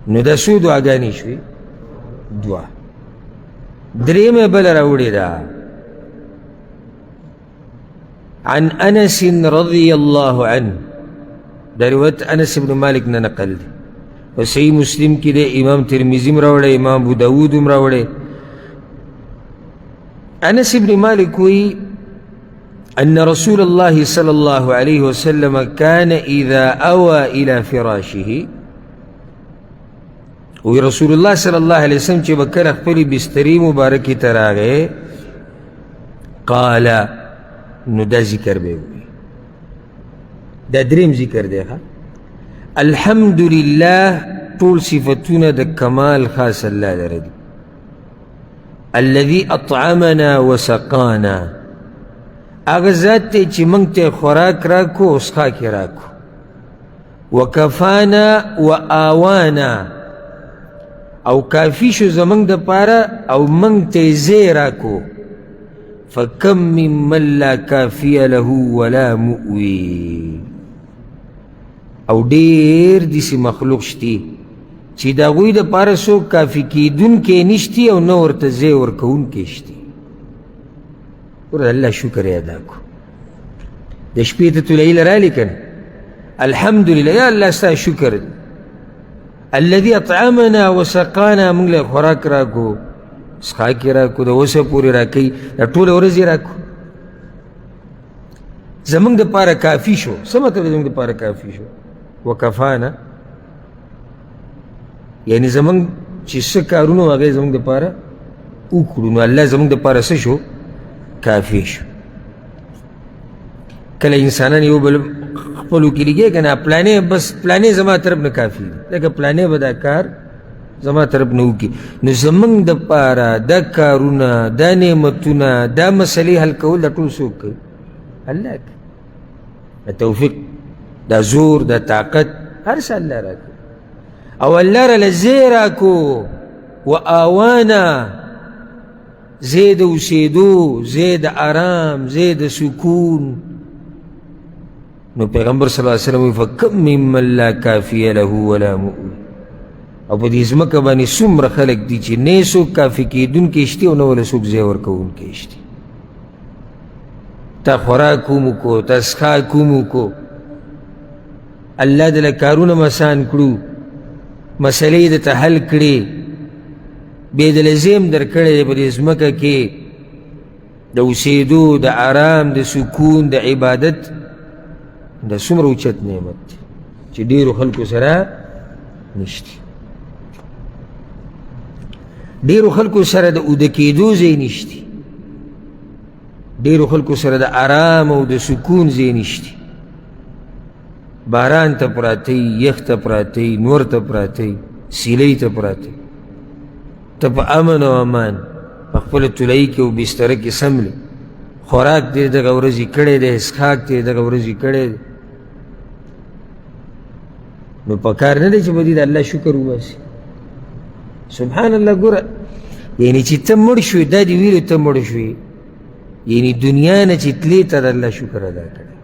نو دا څو دعاګانې شوې؟ دوه. درېیمه بله راوړې ده. عن انس رضی الله عنه، دا روایت انس بن مالک نه نقل دی، په صحیح مسلم کې دی، امام ترمذي هم راوړی، امام ابو داود هم راوړی. انس بن مالک وایي أن رسول الله صلى الله عليه وسلم كان إذا أوى إلى فراشه، وی رسول الله صلی الله علیه وسلم چې به کله خپلې بسترې مبارکې ته راغی، قال، نو دا ذکر به ووایي. دا دریم ذکر دی. ښه، الحمدلله ټول صفتونه د کمال خاص الله لره دي، الذي اطعمنا وسقانا، هغه ذات دی چې موږ ته خوراک راکو او څښاک یې راکو، وکفانا وآوانا، او کافي شو زموږ دپاره او موږ ته یې ځای راکو، فکم ممن لا کافی له ولا مؤوي، او ډېر داسې مخلوق شتي چې د هغوی دپاره څوک کافي کېدونکی نشتي او نه ورته ځای ورکوونکی شتي. ګوره، الله شکر یې ادا کړو. د شپې ته طلعي له رالې که نه، الحمدلله، یا الله ستا شکر دی، الذي اطعمنا وسقانا، موږ له خوراک راکو، څښاک یې راکو، د اوسه پورې راکوي، دا ټوله ورځ یې راکو، زمونږ دپاره کافي شو. څه مطلب زمونږ دپاره کافي شو؟ وکفانا یعنی زمونږ چې څه کارونه هغه یې زمونږ دپاره وکړو، نو الله زمونږ دپاره څه شو؟ کافي شو. کله انسانان یو بل خپلو کې لګي که نه، پلانې بس پلانې زما طرف نه کافي دی، لکه پلانې به دا کار زما طرف نه وکړي، نو زمونږ دپاره دا کارونه، دا نعمتونه، دا مسلې حل کول، دا ټول څوک کوي؟ الله کوي. دا توفیق، دا زور، دا طاقت، هر څه الله راکوي. او الله راله ځای راکو، و آوانا، ځای د اوسېدو، ځای د آرام، ځای د سکون. نو پیغمبر صلی الله علیه وسلم وایي فکم ممن لا کافیه له ولا مؤوي، او په دې ځمکه باندې څومره خلک دي چې نه څوک کافي کېدونکی شتي او نه وله څوک ځای ورکوونکی شتي. تا خوراک هم وکړو، تا څښاک هم وکړو، الله دله کارونه هم اسان کړو، مسلې یې درته حل کړې، بیا یې دله ځای هم درکړی دی په دې ځمکه کې د اوسېدو، د آرام، د سکون، د عبادت. دا څومره اوچت نعمت دی چې ډېرو خلکو سره نشته، ډېرو خلکو سره د اوده کېدو ځای نشته، ډېرو خلکو سره د آرام او د سکون ځای نشته. باران ته پراته، یخ ته پراته، نور ته پراته، سیلۍ ته پراته، ته په امن او امان په خپله طلعي کې او بستره کې سملې، خوراک دې دغه ورځې کړی دی، څښاک دې دغه ورځې کړی دی، نو پکار نه دی چې په دې د الله شکر وباسي. سبحان الله. ګوره، یعنی چې ته مړ شوې، دا دې ویلو ته مړ شوې، یعنی دنیا نه چې تلې ته د الله شکر ادا کړی،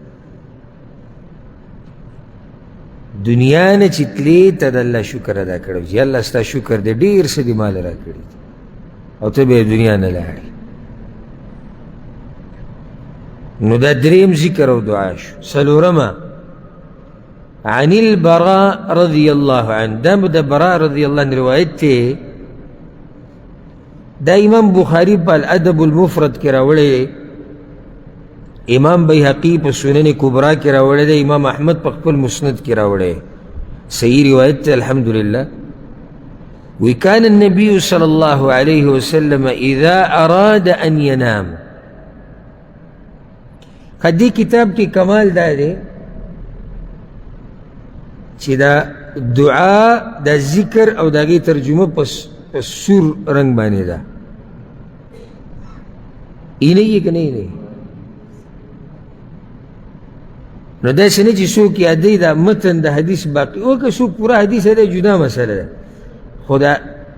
دنیا نه چې تلې ته د الله شکر ادا کړی چې الله ستا شکر دی، ډېر څه دې مال راکړي دي او ته به دنیا نه لاړې. نو دا دریم ذکر او دعا شو. څلورمه، عن البراء رضی الله عنه، دا د براء رضی الله عنه روایت دی. دا امام بخاری په الادب المفرد کې راوړی، امام بیهقي په سنن کبرا کې راوړی دی، امام احمد په خپل مسند کې راوړی، صحیح روایت دی الحمدلله. وكان النبي صلى الله عليه وسلم إذا أراد أن ينام. خدي کتاب کې کمال دا دی چې دا دعا، دا ذکر او د هغې ترجمه په سور رنګ باندې ده. اینه یې که نه اینه؟ نو داسې نه چې څوک یادوي دا متن د حدیث باقي، او که څوک پوره حدیث دی جدا مسله ده، خو دا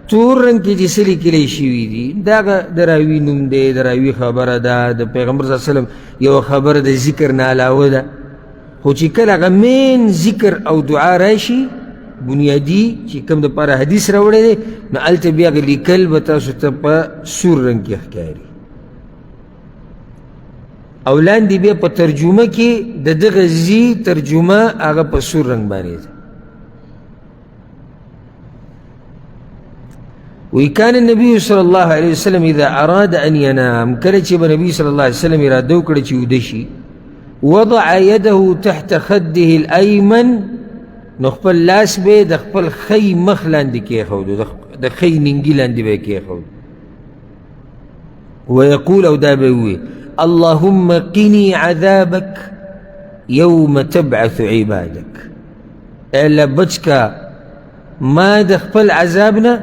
تور رنګ کې چې څه لیکلی شوي دي دا د راوي نوم دی، د راوي خبره ده، د پیغمبر صلی الله علیه وسلم یوه خبره د ذکر نه علاوه ده. خو چې کله هغه مین ذکر او دعا راشي بنیادي چې کوم دپاره حدیث راوړی دی، نو هلته بیا هغه لیکل به تاسو ته په سور رنګ کې ښکاري. او لاندې بیا په ترجمه کې د دغه ځي ترجمه هغه په سور رنګ باندې ده. وی کان النبي صلی الله علیه وسلم اذا اراد ان ينام، کله چې به نبی صلی الله علیه وسلم اراده وکړه چې ویده شي، وضع يده تحت خده الأيمن، نو خپل لاس به د خپل ښی مخ لاندې کېښودو، د ښی نینګي لاندې به یې کېښودو. ويقول او دا به یې ووایي اللهم قني عذابك يوم تبعث عبادك، ای الله بچ کا ما د خپل عذاب نه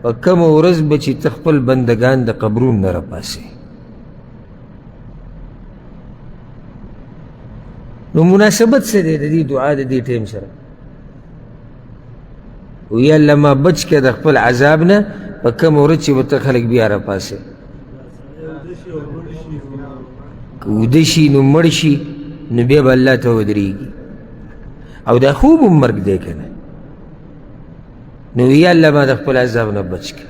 په کومه ورځ به چې ته خپل بندګان د قبرونو نه راپاسې. نو مناسبت څه دی د دې دعا د دې ټایم سره؟ وی الله ما بچ که د خپل عذاب نه په کومه ورځ چې به ته خلک بیا راپاسې. که ویده شي نو مړ شي، نو بیا به الله ته ودرېږي، او دا خوب هم مرګ دی که نه. نو وی الله ما د خپل عذاب نه بچ که.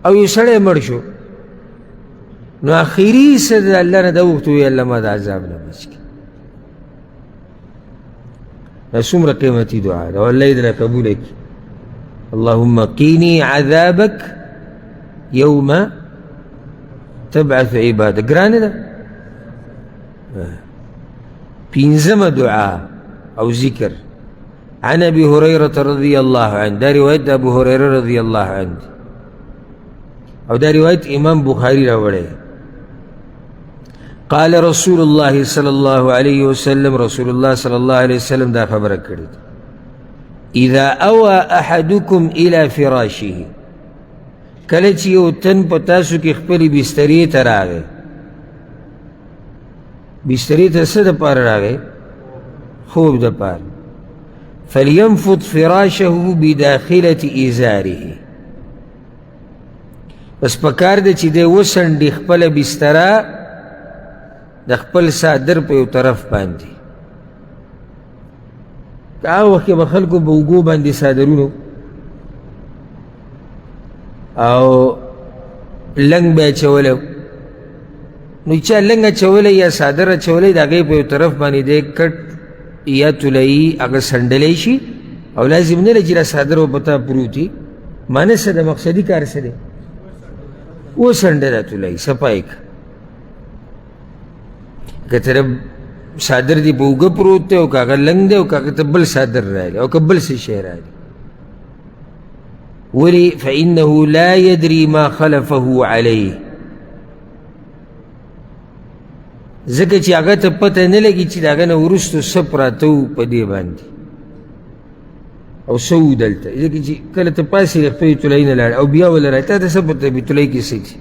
او یو سړی مړ شو، نو اخري څه د الله نه دا وغوښتو، وی الله ما د عذاب نه بچ که. دا څومره قیمتي دعا ده، والله یې درنه قبوله کړي. اللهم قیني عذابک یوم تبعث عبادک. ګرانه ده. پنځمه دعا او ذکر، عن ابي هريرة رضي الله عنه، دا روایت د ابو هريره رضی الله عنه، او دا روایت امام بخاری راوړی. قال رسول الله صلی الله علیه وسلم، رسول الله صلی الله علیه وسلم دا خبره کړې ده، اذا اوى احدکم الى فراشه، کله چې یو تن په تاسو کې خپلې بسترې ته راغی، بسترې ته څه دپاره راغی؟ خوب دپاره. فلینفض فراشه بداخلة ازاره، بس پکار ده چې دی وسنډي خپله بستره د خپل څادر په یو طرف باندې. که هغه وخت کې به خلکو په اوږو باندې څادرونو او لنګ به یې اچولی، نو چا لنګ اچولی یا څادر اچولی، د هغې په یو طرف باندې دی کټ یا طلایي هغه څنډلی شي، او لازم نه ده چې دا څادر به په تا پروت وي. معنی څه ده؟ مقصدي کار څه دی؟ وڅنډه دا طلایي صفا یې کړه. که تر څادر دې په اوږه پروت دی، او که هغه لنګ دی، او که هغه ته بل څادر راغلی، او که بل څه شی راغلی، ولې؟ فإنه لا يدري ما خلفه عليه، ځکه چې هغه ته پته نه لګي چې د هغه نه وروسته څه پراته وو په دې باندې او څه وو دلته. ځکه چې کله ته پاڅې د خپلې طلایي نه لاړې او بیا وله راځې، تا ته څه پته وي طلایي کې څه دي،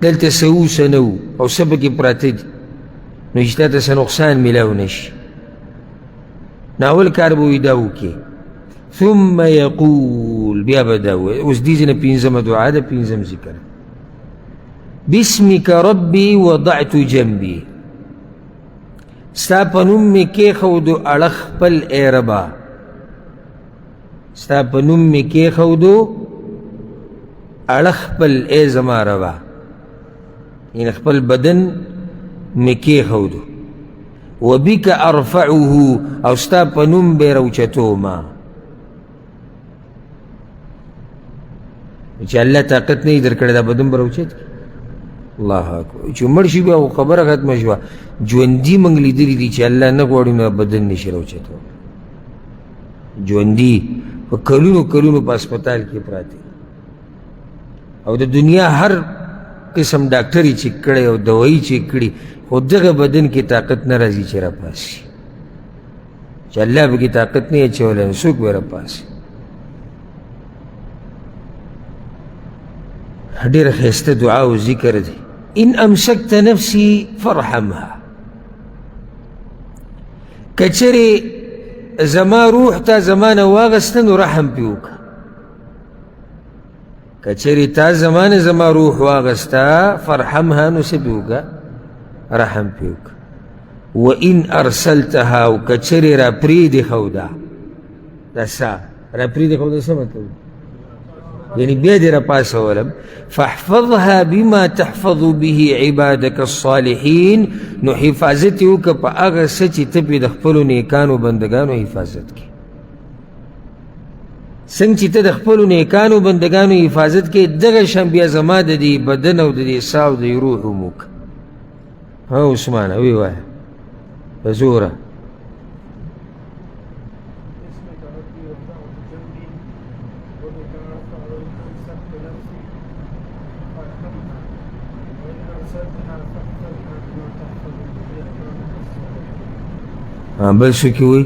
دلته څه وو څه نه وو او څه پکې پراته دي، نو چې تا ته څه نقصان میلاو نه شي. نو اول کار به وي دا وکړي، ثم يقول، بیا به دا ووایي. اوس دې ځای نه پنځمه دعا ده، پنځم ذکر، باسمک ربي وضعت جنبي، ستا په نوم مې کېښودو اړخ خپل ای ربه، ستا په نوم مې کېښودو اړخ خپل ای زما ربه، یعنې خپل بدن مې کېښودو. وبک ارفعه، او ستا په نوم به یې راوچتومه. چې الله طاقت نه یې درکړی دا بدن به راوچت کړي. الله اکبر. چې مړ شي بیا خو خبره ختمه شوه. ژوندي موږ لیدلي دي چې الله نه غواړي نو بدن نه شي راوچتولی. ژوندي په کلونو کلونو په هسپتال کې پراته، او د دنیا هر قسم ډاکټر یې چک کړی او دوایي چک کړي، خو دغه بدن کې طاقت نه راځي چې راپاسي. چې الله پکې طاقت نه اچولی نو څوک به راپاسي؟ ډېره ښایسته دعا او ذکر دی. ان امسکت نفسي فارحمها، که چېرې زما روح ته زما نه واغسته نو رحم پرې وکړه. که چېرې تا زما نه زما روح واغسته فرحمها، نو څه پرې وکړه؟ رحم پرې وکړه. وان ارسلتها، او که چېرې راپرېږدې ښوده دا سا راپرېږدې ښوده څه مطلب؟ یعنی بیا دې راپاڅولم. فاحفظها بما تحفظ به عبادك الصالحین، نو حفاظت یې وکړه په هغه څه چې ته پرې د خپلو نیکانو بندګانو حفاظت کړې. څنګه چې ته د خپلو نیکانو بندګانو حفاظت کې، دغه شان بیا زما د دې بدن او د دې سا او د دې روح هم وکړه. ها عثمانه وی وایه په زوره. بل څوک وایي؟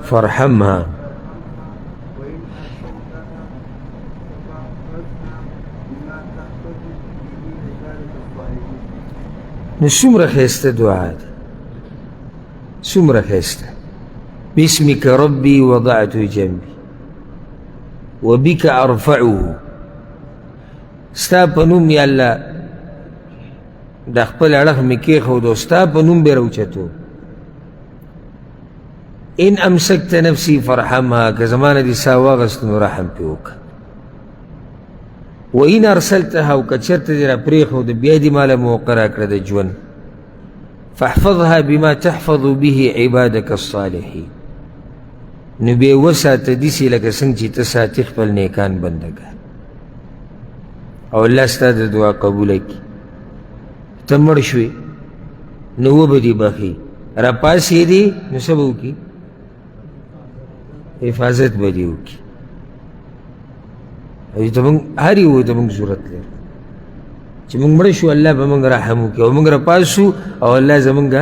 فارحمها. نو څومره ښایسته دعا ده، څومره ښایسته. باسمک ربي وضعت جنبي وبك ارفعه. ستا په نوم یا الله د خپل اړخ مې کېښود او ستا په نوم به راوچتو. ان امسکت نفسي فارحمها، که زما نه دې ساه واخیسته نو رحم پرې وکړه. وان ارسلتها، او که چېرته دې راپرېښوده بیا دې ماله موقع راکړه د ژوند، فاحفظها بما تحفظ به عبادك الصالحین، نو بیا وساته داسې لکه څنګه چې ته ساتې خپل نیکان بندګان. او الله ستا د دعا قبوله کړي. ته مړ شوې نو وبه دې بخښي، راپاڅېدې نو څه به وکړي؟ حفاظت به دې وکړي. او ته موږ هر یو ته موږ ضرورت لرو چې موږ مړه شو الله به موږ رحم وکړي، او موږ راپاڅو او الله زموږ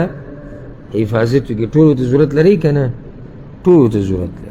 حفاظت وکړي. ټولو ته ضرورت لري که نه؟ ټولو ته ضرورت لري.